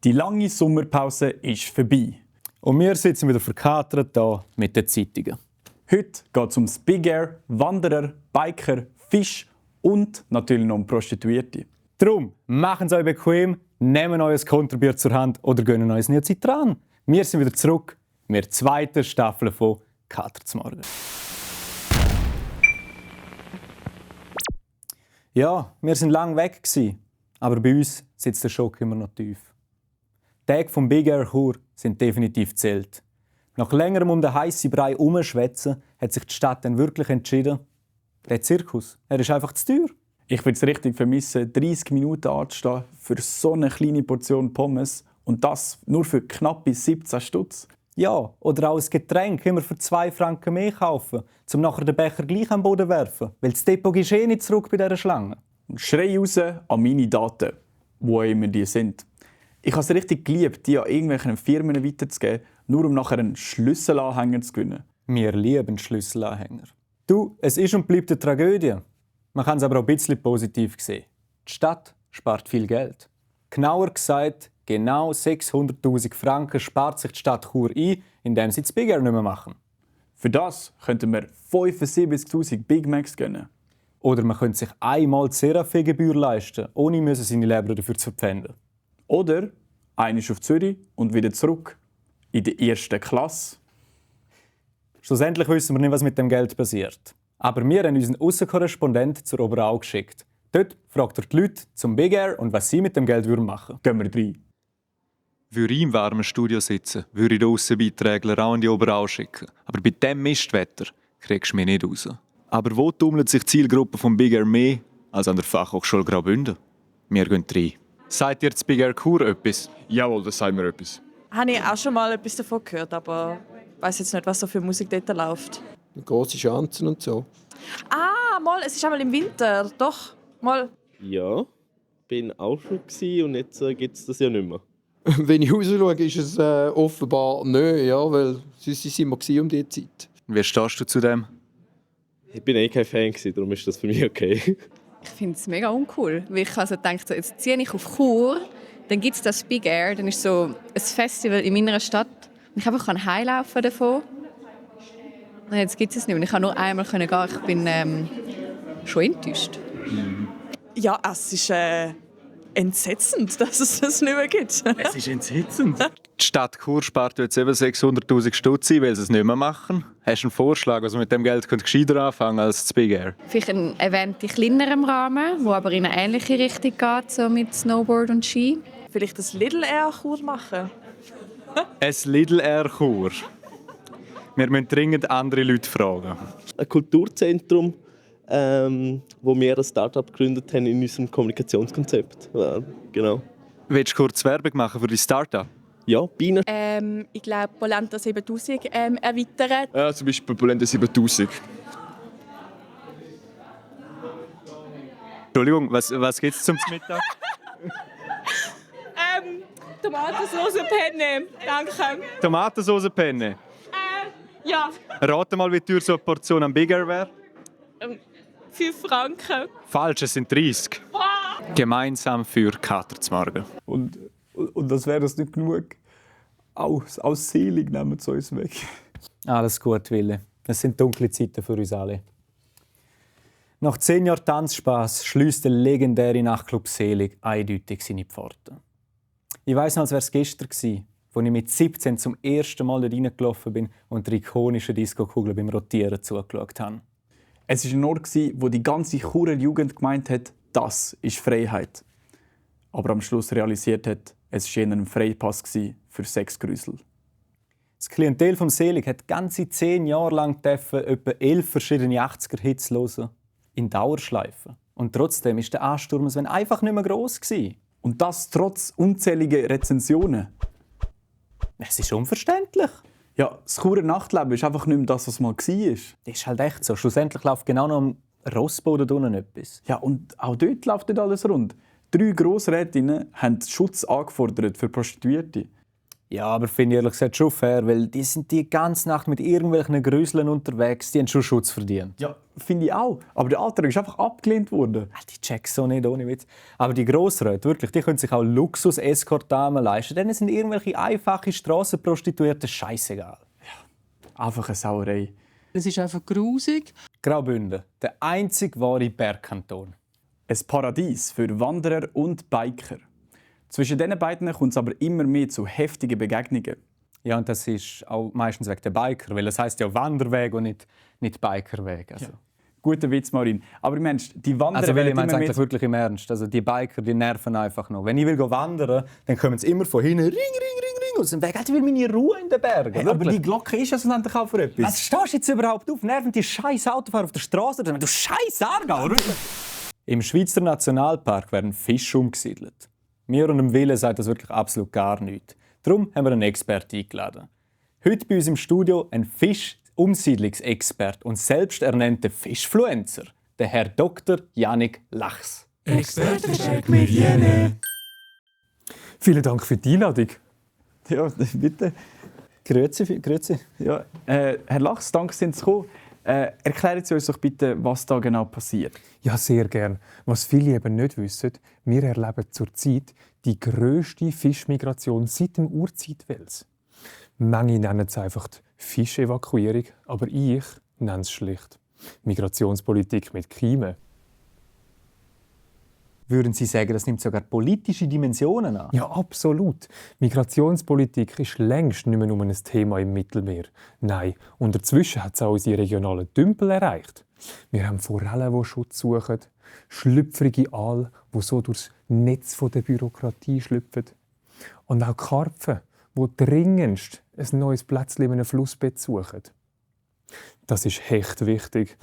Die lange Sommerpause ist vorbei. Und wir sitzen wieder verkatert hier mit den Zeitungen. Heute geht es ums Big Air, Wanderer, Biker, Fisch und natürlich noch um Prostituierte. Darum, machen Sie euch bequem, nehmen euer Konterbier zur Hand oder gönnen euch nicht dran. Wir sind wieder zurück mit der zweiten Staffel von Kater zum Morgen. Ja, wir sind lang weg gewesen, aber bei uns sitzt der Schock immer noch tief. Die Tage vom Big Air Chur sind definitiv gezählt. Nach längerem um den heissen Brei herumschwätzen, hat sich die Stadt dann wirklich entschieden, der Zirkus, er ist einfach zu teuer. Ich würde es richtig vermissen, 30 Minuten anzustehen für so eine kleine Portion Pommes und das nur für knappe 17 Stutz. Ja, oder auch ein Getränk immer für 2 Franken mehr kaufen, um nachher den Becher gleich am Boden zu werfen. Weil das Depot ist nicht zurück bei dieser Schlange. Und schrei raus an meine Daten, wo immer die sind. Ich habe es richtig geliebt, die an irgendwelchen Firmen weiterzugeben, nur um nachher einen Schlüsselanhänger zu gewinnen. Wir lieben Schlüsselanhänger. Du, es ist und bleibt eine Tragödie. Man kann es aber auch ein bisschen positiv sehen. Die Stadt spart viel Geld. Genauer gesagt, genau 600'000 Franken spart sich die Stadt Chur ein, indem sie das Big Air nicht mehr machen. Für das könnten wir 75'000 Big Macs gönnen. Oder man könnte sich einmal die Seraphé-Gebühr leisten, ohne seine Leber dafür zu verpfänden. Oder einmal auf Zürich und wieder zurück. In der ersten Klasse. Schlussendlich wissen wir nicht, was mit dem Geld passiert. Aber wir haben unseren Aussenkorrespondent zur Oberau geschickt. Dort fragt er die Leute zum Big Air und was sie mit dem Geld machen würden. Gehen wir rein. Würde ich im warmen Studio sitzen, würde ich den Aussenbeiträgler auch in die Oberau schicken. Aber bei diesem Mistwetter kriegst du mich nicht raus. Aber wo tummelt sich die Zielgruppe vom Big Air mehr als an der Fachhochschule Graubünden? Wir gehen rein. Sagt ihr das Big Air Chur etwas? Jawohl, das sagt mir etwas. Habe ich auch schon mal etwas davon gehört, aber ich weiß jetzt nicht, was so für Musik dort läuft. Grosse Schanzen und so. Ah, mal, es ist einmal im Winter, doch, mal. Ja, bin auch schon gewesen und jetzt gibt es das ja nicht mehr. Wenn ich raus schaue, ist es offenbar nicht, ja, weil sonst sind wir um diese Zeit. Wie stehst du zu dem? Ich bin kein Fan gewesen, darum ist das für mich okay. Ich finde es mega uncool, weil ich also denke, so, jetzt ziehe ich auf Chur, dann gibt es das Big Air, dann ist so ein Festival in meiner Stadt und ich einfach heimlaufen davon. Und jetzt gibt es es nicht und ich konnte nur einmal gehen. Ich bin schon enttäuscht. Ja, es ist entsetzend, dass es das nicht mehr gibt. Es ist entsetzend. Die Stadt Chur spart jetzt eben 600'000 Stutz ein, weil sie es nicht mehr machen. Hast du einen Vorschlag, was man mit dem Geld gescheiter anfangen als das Big Air? Vielleicht ein Event in kleinerem Rahmen, wo aber in eine ähnliche Richtung geht, so mit Snowboard und Ski. Vielleicht das Little Air Chur machen. Ein Little Air Chur. Wir müssen dringend andere Leute fragen. Ein Kulturzentrum, wo wir ein Start-up gegründet haben in unserem Kommunikationskonzept. Ja, genau. Willst du kurz Werbung machen für dein Start-up? Ja, Bienen. Ich glaube, Polenta 7000 erweitern. Ja, zum Beispiel Polenta 7000. Entschuldigung, was gibt es zum Mittag? Tomatensauce Penne, danke. Tomatensauce Penne. Ja, Rate mal, wie teuer so eine Portion am Big Air wäre. 5 Franken. Falsch, es sind 30. Gemeinsam für Kater zum Morgen. Und das wäre das nicht genug. Aus Selig nehmen sie uns weg. Alles gut, Wille. Es sind dunkle Zeiten für uns alle. Nach 10 Jahren Tanzspaß schließt der legendäre Nachtclub Selig eindeutig seine Pforten. Ich weiss noch, als wäre es gestern gewesen, als ich mit 17 zum ersten Mal dort reingelaufen bin und der ikonischen Disco-Kugel beim Rotieren zugeschaut habe. Es war ein Ort, wo die ganze Churer Jugend gemeint hat, das ist Freiheit. Aber am Schluss realisiert hat, es war eher ein Freipass für Sexgrüsel. Das Klientel vom Selig hat ganze 10 Jahre lang etwa 11 verschiedene 80er-Hits hören. In Dauerschleifen. Und trotzdem war der Ansturm einfach nicht mehr gross gewesen. Und das trotz unzähliger Rezensionen. Es ist unverständlich. Ja, das Churer Nachtleben ist einfach nicht mehr das, was mal war. Das ist halt echt so. Schlussendlich läuft genau noch am Rossboden unten etwas. Ja, und auch dort läuft nicht alles rund. 3 Grossrätinnen haben Schutz angefordert für Prostituierte. Ja, aber finde ich ehrlich gesagt schon fair, weil die sind die ganze Nacht mit irgendwelchen Grüseln unterwegs, die haben schon Schutz verdient. Ja, finde ich auch. Aber der Antrag ist einfach abgelehnt worden. Die checken so nicht, ohne Witz. Aber die Grossräte, wirklich, die können sich auch Luxus-Escort-Damen leisten. Denen sind irgendwelche einfache Strassenprostituierten scheißegal. Einfach eine Sauerei. Es ist einfach grusig. Graubünden, der einzig wahre Bergkanton. Ein Paradies für Wanderer und Biker. Zwischen diesen beiden kommt es aber immer mehr zu heftigen Begegnungen. Ja, und das ist auch meistens wegen der Biker, weil es heisst ja Wanderweg und nicht Bikerweg. Also. Ja. Guter Witz, Marin. Aber Mensch, die Wanderer Also, weil ich werden meine es immer eigentlich mehr... wirklich im Ernst. Also, die Biker, die nerven einfach noch. Wenn ich will wandern, dann kommen sie immer von hinten, ring, ring, ring, ring, aus dem Weg. Ich will meine Ruhe in den Bergen. Hey, aber die Glocke ist ja schlussendlich auch für etwas. Was stehst du jetzt überhaupt auf? Nerven die scheiß Autofahrer auf der Straße? Du scheiß Aargau, oder? Im Schweizer Nationalpark werden Fische umgesiedelt. Mir und dem Wille sagt das wirklich absolut gar nichts. Darum haben wir einen Experten eingeladen. Heute bei uns im Studio ein Fischumsiedlungsexperte und selbsternannter Fischfluencer, der Herr Dr. Jannik Lachs. Expertencheck mit Jene. Vielen Dank für die Einladung. Ja, bitte. Grüezi. Ja, Herr Lachs, danke, sind Sie gekommen. Erklären Sie uns doch bitte, was da genau passiert. Ja, sehr gern. Was viele eben nicht wissen, wir erleben zurzeit die grösste Fischmigration seit dem Urzeitwels. Manche nennen es einfach die Fischevakuierung, aber ich nenne es schlicht Migrationspolitik mit Kiemen. Würden Sie sagen, das nimmt sogar politische Dimensionen an? Ja, absolut. Migrationspolitik ist längst nicht mehr nur ein Thema im Mittelmeer. Nein, und dazwischen hat es auch unsere regionalen Tümpel erreicht. Wir haben Forellen, die Schutz suchen, schlüpfrige Aale, die so durchs Netz der Bürokratie schlüpfen. Und auch Karpfen, die dringendst ein neues Plätzchen in einem Flussbett suchen. Das ist echt wichtig.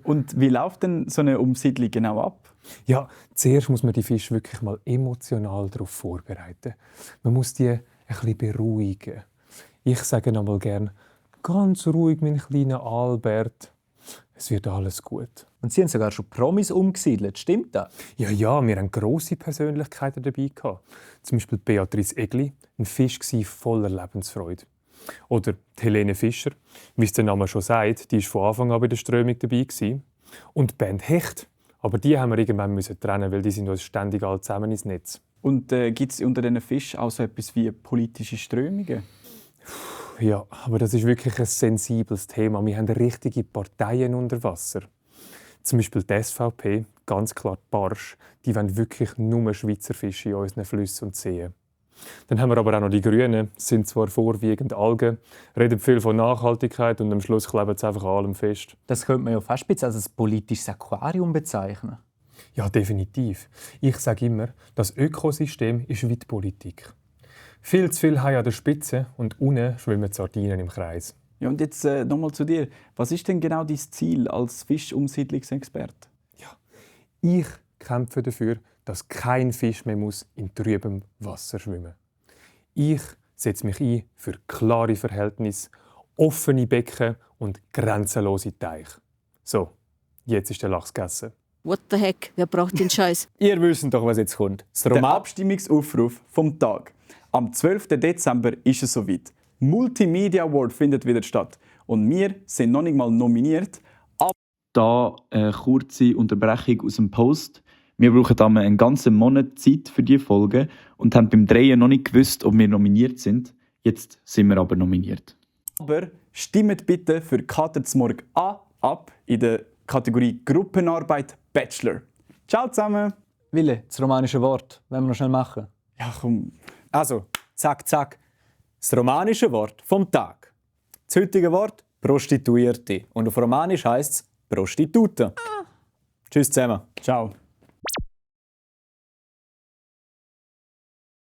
Und wie läuft denn so eine Umsiedlung genau ab? Ja, zuerst muss man die Fische wirklich mal emotional darauf vorbereiten. Man muss die ein bisschen beruhigen. Ich sage einmal gern, ganz ruhig, mein kleiner Albert. Es wird alles gut. Und Sie haben sogar schon Promis umgesiedelt, stimmt das? Ja, wir haben grosse Persönlichkeiten dabei gehabt. Zum Beispiel Beatrice Egli, ein Fisch voller Lebensfreude. Oder die Helene Fischer, wie es der Name schon sagt, die war von Anfang an bei der Strömung dabei gewesen. Und die Band Hecht, aber die haben wir irgendwann trennen, weil die sind uns ständig alle zusammen ins Netz. Und gibt es unter diesen Fischen auch so etwas wie politische Strömungen? Ja, aber das ist wirklich ein sensibles Thema. Wir haben richtige Parteien unter Wasser. Zum Beispiel die SVP, ganz klar die Barsch, die wollen wirklich nur Schweizer Fische in unseren Flüssen und Seen. Dann haben wir aber auch noch die Grünen, sind zwar vorwiegend Algen, reden viel von Nachhaltigkeit und am Schluss kleben sie einfach an allem fest. Das könnte man ja fast als ein politisches Aquarium bezeichnen. Ja, definitiv. Ich sage immer, das Ökosystem ist wie die Politik. Viel zu viel Hai an der Spitze und unten schwimmen die Sardinen im Kreis. Ja, und jetzt nochmal zu dir. Was ist denn genau dein Ziel als Fischumsiedlungsexperte? Ja, ich kämpfe dafür, dass kein Fisch mehr in trübem Wasser schwimmen muss. Ich setze mich ein für klare Verhältnisse, offene Becken und grenzenlose Teiche. So, jetzt ist der Lachs gegessen. What the heck? Wer braucht den Scheiß? Ihr wisst doch, was jetzt kommt. Der Abstimmungsaufruf vom Tag. Am 12. Dezember ist es soweit. Multimedia Award findet wieder statt. Und wir sind noch nicht mal nominiert. Da eine kurze Unterbrechung aus dem Post. Wir brauchen einmal einen ganzen Monat Zeit für diese Folge und haben beim Drehen noch nicht gewusst, ob wir nominiert sind. Jetzt sind wir aber nominiert. Aber stimmt bitte für Kater zum Morgen A ab in der Kategorie Gruppenarbeit Bachelor. Ciao zusammen! Wille, das romanische Wort. Wollen wir noch schnell machen? Ja, komm. Also, zack, zack. Das romanische Wort vom Tag. Das heutige Wort Prostituierte. Und auf Romanisch heisst es Prostituta. Tschüss zusammen. Ciao.